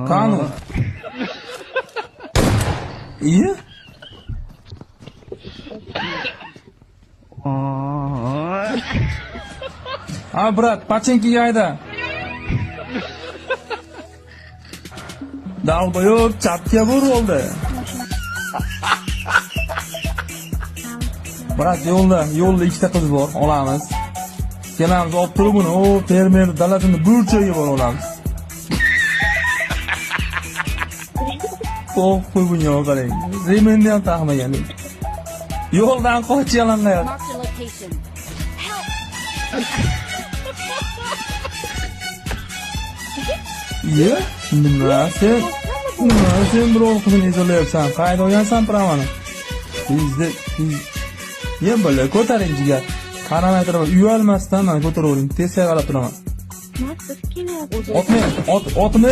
Qani? Iye? Ha, brat, pachinkiga hayda. Dalboyob chapga vur oldi. Brat, yo'lda ikkita qiz bor, olamiz. Kelamiz, olib turib buni, o fermer dalasini burchagiga borib olamiz. Qo'y qo'y buni qarang. Remenni ham taqmagan. Yo'ldan qoch yalanlayapti. Marked a location. Help! Iye, nima sen? Nima sen birov qizini izolayapsan? Qayda olgansan pravani? Pizdi, piz. Ye bola, ko'taring jigar. Qaramay turaman, uyalmasdan mana ko'taravering. Tez qarab turaman. Nima kelyapti? Otmang, ot, otmang.